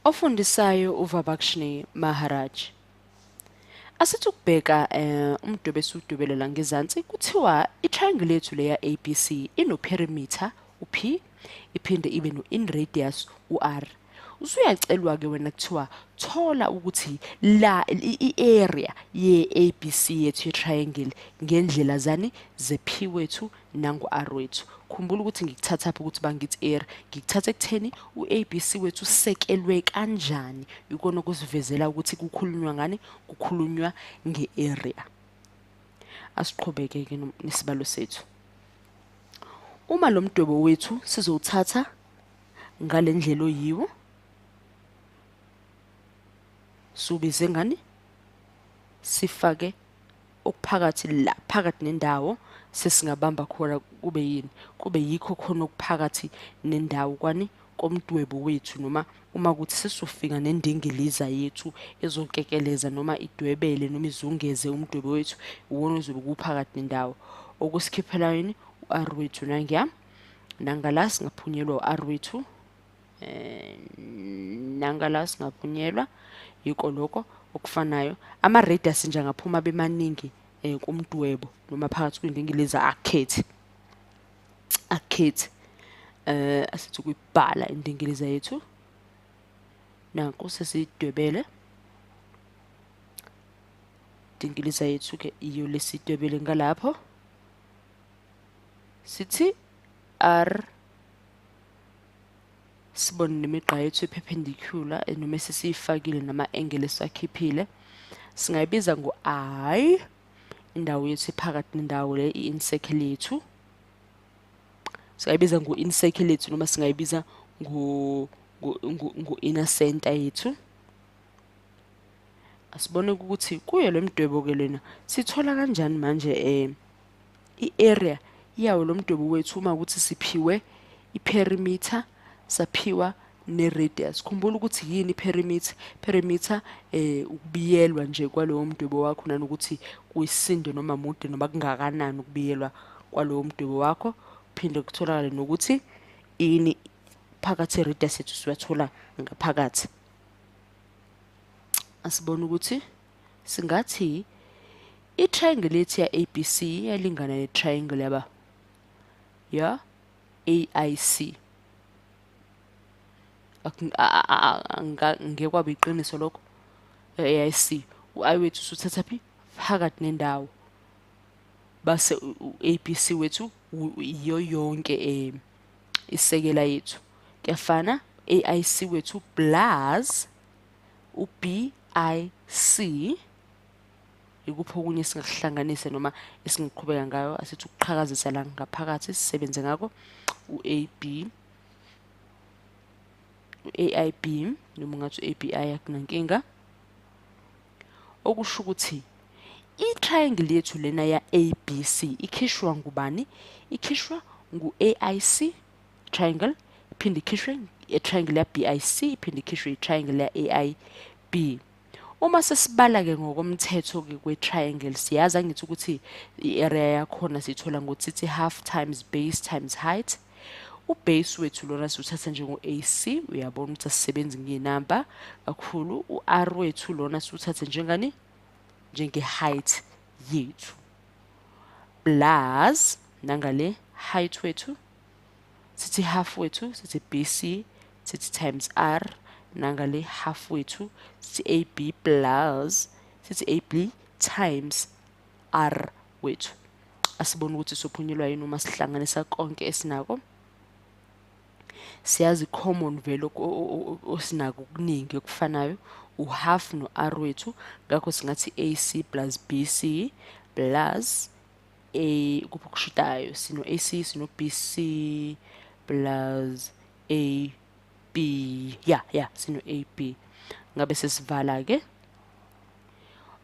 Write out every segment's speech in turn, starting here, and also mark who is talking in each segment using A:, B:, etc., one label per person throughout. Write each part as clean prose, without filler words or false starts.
A: Ofundisayo uVabakshni Maharaj. Asithi ukubheka umdwebo esiwudwebele la ngezansi, kuthiwa i-triangle yethu le ya-ABC ino-perimeter u-P, iphinde ibe no-in-radius u-R. Usuyacelwa-ke wena, kuthiwa thola ukuthi la i-area ye-ABC yethu ye-triangle ngendlela zani ze-P wethu nangu-R wethu. Khumbula ukuthi ngikuthathaphi ukuthi bangithi area? Ngikuthatha ekutheni u-ABC wethu usekelwe kanjani, ikona okusivezela ukuthi kukhulunywa ngani, kukhulunywa nge-area. Asiqhubeke-ke nesibalo sethu. Uma lo mdwebo wethu sizowuthatha ngale ndlela oyiwo, siwubize ngani, sifake okuphakathi la phakathi nendawo, sesingabamba khona kube yini, kube yikho khona okuphakathi nendawo kwani komdwebo wethu, noma uma kuthi sesofika nendingiliza yethu ezokekeleza noma idwebele noma izungeze umdwebo wethu, uwona ozobe kuphakathi nendawo. Okusikhiphela yini? U-R wethu. Nangiya nangala singaphunyelwa u-R wethu, nangala singaphunyelwa yiko lokho okufanayo. Ama-radius nje angaphuma bemaningi kumdwebo noma phakathi kwindingiliza, akukhethi, akukhethi. Asithi ukuyibhala indingiliza yethu, nanku sesidwebele indingiliza yethu ke, iyo lesidwebele ngalapho. Sithi R, sibone nemigqa yethu e-perpendicular noma esesiyifakile nama-angle esiwakhiphile. Singayibiza ngo-I indawo yethu ephakathi nendawo le, i-incircle yethu singayibiza ngo-incircle yethu, noma singayibiza ngo-inner center yethu. Asibone ukuthi kuyo lo mdwebo-ke lena sithola kanjani manje i-area yawo lo mdwebo wethu, uma ukuthi siphiwe i-perimeter, saphiwa ne-radius. Khumbula ukuthi yini i-perimeter? Perimeter ukubiyelwa nje kwalowo mdwebo wakho, nanokuthi kuyisindo noma mude noma kungakanani ukubiyelwa kwalowo mdwebo wakho. Phinde kutholakale nokuthi ini phakathi, i-radius yethu siyathola ngaphakathi. Asibone ukuthi singathi i-triangle yethu ya-ABC iyalingana ne-triangle yaba ya AIC. Ngeke kwaba iqiniso lokho. AIC, u-I wethu usuthatha phi? Phakathi nendawo. Base u-ABC wethu iyo yonke isekela yethu. Kuyafana, AIC wethu plus u-BIC. Ikuphi okunye esingakuhlanganisa noma esingaqhubeka ngayo? Asithi ukuqhakazisa la ngaphakathi, sisebenze ngakho. U-AB, u-AIB, noma ungathi u-ABI, akunankinga. Okusho ukuthi i-triangle yethu lena ya-ABC ikhishwa ngubani? Ikhishwa ngu-AIC triangle, iphinde ikhishwe i-triangle ya-BIC, iphinde ikhishwe i-triangle ya-AIB. Uma sesibala-ke ngokomthetho-ke kwe-triangle, siyazi angithi ukuthi i-area yakhona siyithola ngokuthi half times base times height. U-base wethu lona siwuthatha njengo-AC, uyabona ukuthi asisebenzi ngenamba kakhulu. U-R wethu lona siwuthathe njengani? Njenge-height yethu, plus nangale height wethu sithi half wethu, sithi BC, sithi times R, nangale half wethu sithi AB plus, sithi AB times R wethu. Asibone ukuthi sophunyelwa yini uma sihlanganisa konke esinako. Siyazi common vele osinako okuningi okufanayo u-half no-R wethu, ngakho singathi AC plus BC plus A. Kuphi okushodayo? Sino AC, sino BC plus A B, ya sino AB. Ngabe sesivala ke,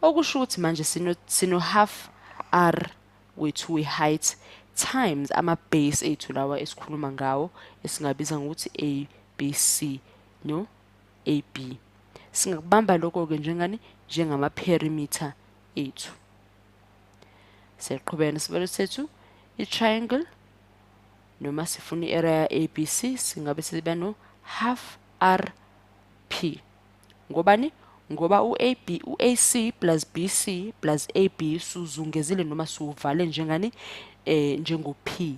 A: okusho ukuthi manje sino half R wethu we-height times ama-base ethu lawa esikhuluma ngawo, esingabiza ngokuthi A, B, C no A, B. Singakubamba lokho-ke njengani? Njengama-perimeter ethu. Siyaqhubeka nesibalo sethu. I-triangle noma sifuna i-area ya-ABC, singabe siba no half R P P. Ngobani? Ngoba u-AB, u-AC plus BC plus AB suzungezile noma siwuvale njengani, njengo-P,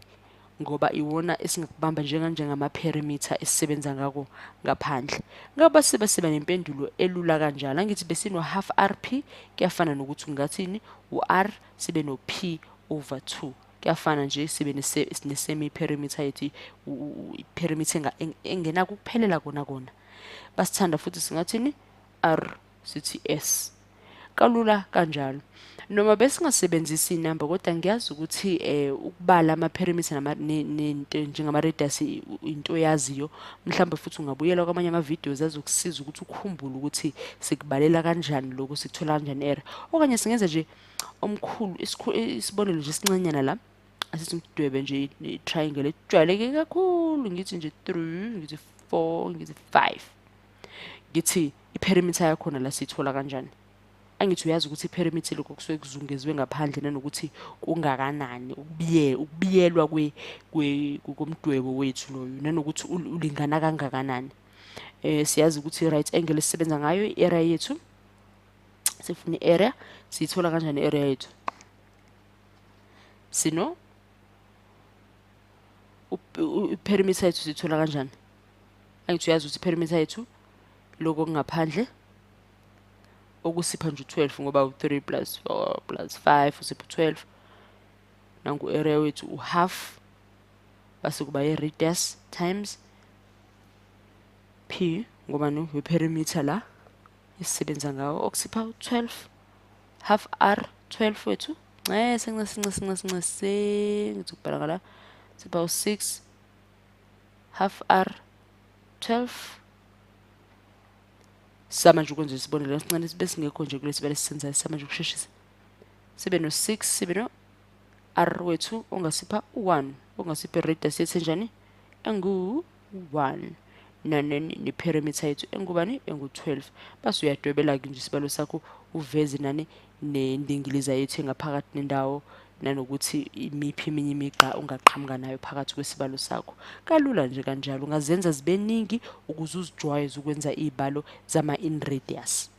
A: ngoba iwona esingakubamba njengama-perimeter esisebenza ngako ngaphandle. Ngaba siba nempendulo elula kanjalo. Angithi besino half RP, kuyafana nokuthi ungathini u-R sibe no-P over 2. Kuyafana nje sibe ne-semi perimeter yethu, i-perimeter engenako ukuphelela kona kona. Basithanda futhi singathini R sithi S. Kalula kanjalo. Noma besingasebenzisi inamba, kodwa ngiyazi ukuthi ukubala ama-perimeter nento njengama-radius into oyaziyo. Mhlawumbe futhi ungabuyela kwamanye ama-videos azokusiza ukuthi ukhumbule ukuthi sikubalela kanjani lokhu, sikuthola kanjani area. Okanye singenza nje omkhulu isibonelo nje esincanyana la. Asithi ngidwebe nje i-triangle ejwayeleke kakhulu, ngithi nje 3, ngithi 4, ngithi 5. Ngithi i-perimeter yakhona la siyithola kanjani? Angithi uyazi ukuthi i-perimeter lokho kusuke kuzungezwe ngaphandle nanokuthi kungakanani ukubiyelwa komdwebo wethu loyo, nanokuthi ulingana kangakanani. Siyazi ukuthi i-right angle esisebenza ngayo i-area yethu, sifuna i-area, siyithola kanjani i-area yethu? Sino i-perimeter yethu siyithola kanjani? Angithi uyazi ukuthi i-perimeter yethu lokho kungaphandle okusipha nje u-12, ngoba u-3 plus 4 plus 5 usipha u-12. Nangu area wethu u-half, base kuba i-radius times p, ngoba no we-perimeter la esisebenza ngawo, okusipha u-12 half r 12 wethu. Ncese ncese ncese ncese ncese, ngithi ukubhala ngala, sipha u-6 half r 12. Sama nje ukwenza isibonelo esincane besingekho nje kulesi bale sisenzayo, sama nje ukusheshisa. Sibe no-6, sibe no-r wethu ongasipha u-1, ongasipha i-radius yethu enjani? Engu-1. Ne-perimeter yethu engubani? Engu-12. Base uyadwebela-ke nje isibalo sakho, uveze nani nendingiliza yethu engaphakathi nendawo, nanokuthi imiphi eminye imigqa ongaqhamuka nayo phakathi kwesibalo sakho. Kalula nje kanjalo, ungazenza zibe ningi ukuze uzijwayeze ukwenza iy'balo zama-in radius.